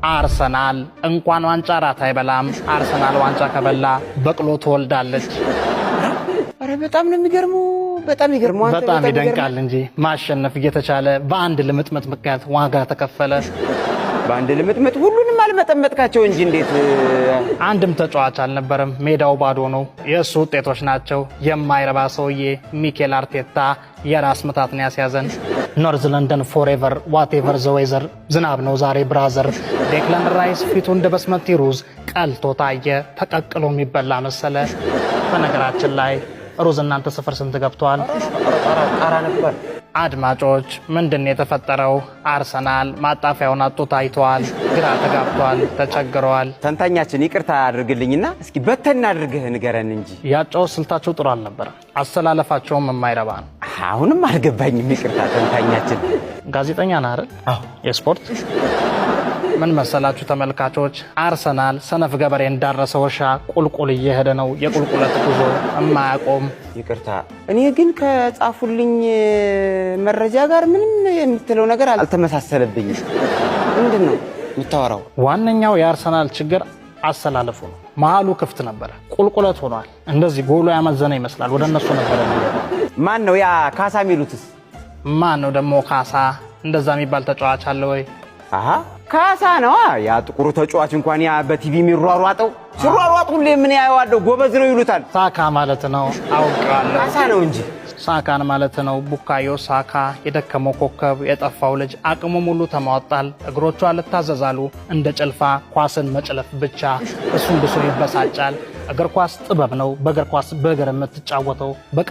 አርሰናል እንኳን ዋንጫ ራት አይበላም። አርሰናል ዋንጫ ከበላ በቅሎ ትወልዳለች። ኧረ በጣም ነው የሚገርመው። በጣም ይገርመው። አንተ በጣም ይደንቃል ይገርማል። እንጂ ማሸነፍ እየተቻለ በአንድ ልምጥምጥ ምክንያት ዋጋ ተከፈለ። በአንድ ልምጥምጥ ሁሉንም አልመጠመጥካቸው እንጂ እንዴት? አንድም ተጫዋች አልነበረም። ሜዳው ባዶ ነው። የእሱ ውጤቶች ናቸው። የማይረባ ሰውዬ ሚኬል አርቴታ የራስ ምታትን ያስያዘን። North London forever, whatever the weather። ዝናብ ነው ዛሬ brother። ዴክላን ራይስ ፊቱ እንደ በስመቲ ሩዝ ቀልቶ ታየ። ተቀቅሎ የሚበላ መሰለ። በነገራችን ላይ ሩዝ እናንተ ሰፈር ስንት ገብቷል? ጣራ ነበር። አድማጮች፣ ምንድን ነው የተፈጠረው? አርሰናል ማጣፊያውን አጥቶ ታይቷል። ግራ ተጋብቷል። ተቸግረዋል። ተንታኛችን፣ ይቅርታ አድርግልኝና እስኪ በተን አድርገህ ንገረን እንጂ። ያጫወት ስልታቸው ጥሩ አልነበረም። አሰላለፋቸውም የማይረባ ነው። አሁንም አልገባኝም። ይቅርታ ተንታኛችን። ጋዜጠኛ ነህ አይደል? የስፖርት። ምን መሰላችሁ ተመልካቾች፣ አርሰናል ሰነፍ ገበሬ እንዳረሰው እርሻ ቁልቁል እየሄደ ነው። የቁልቁለት ጉዞ የማያቆም። ይቅርታ፣ እኔ ግን ከጻፉልኝ መረጃ ጋር ምንም የምትለው ነገር አልተመሳሰለብኝም። ምንድን ነው የምታወራው? ዋነኛው የአርሰናል ችግር አሰላለፉ ነው። መሀሉ ክፍት ነበረ፣ ቁልቁለት ሆኗል። እንደዚህ ጎሉ ያመዘነ ይመስላል። ወደ እነሱ ነበረ የሚገባው። ማን ነው ያ ካሳ የሚሉትስ? ማን ነው ደግሞ ካሳ? እንደዛ የሚባል ተጫዋች አለ ወይ? አሃ፣ ካሳ ነዋ። ያ ጥቁሩ ተጫዋች እንኳን፣ ያ በቲቪ የሚሯሯጠው፣ ሲሯሯጥ ሁሌ ምን ያየዋለሁ፣ ጎበዝ ነው ይሉታል። ሳካ ማለት ነው። አውቄዋለሁ። ካሳ ነው እንጂ። ሳካን ማለት ነው። ቡካዮ ሳካ የደከመው ኮከብ፣ የጠፋው ልጅ፣ አቅሙ ሙሉ ተሟጧል። እግሮቹ አልታዘዛሉ። እንደ ጭልፋ ኳስን መጭለፍ ብቻ። እሱም ብሶ ይበሳጫል። እግር ኳስ ጥበብ ነው። በእግር ኳስ በእግር የምትጫወተው በቃ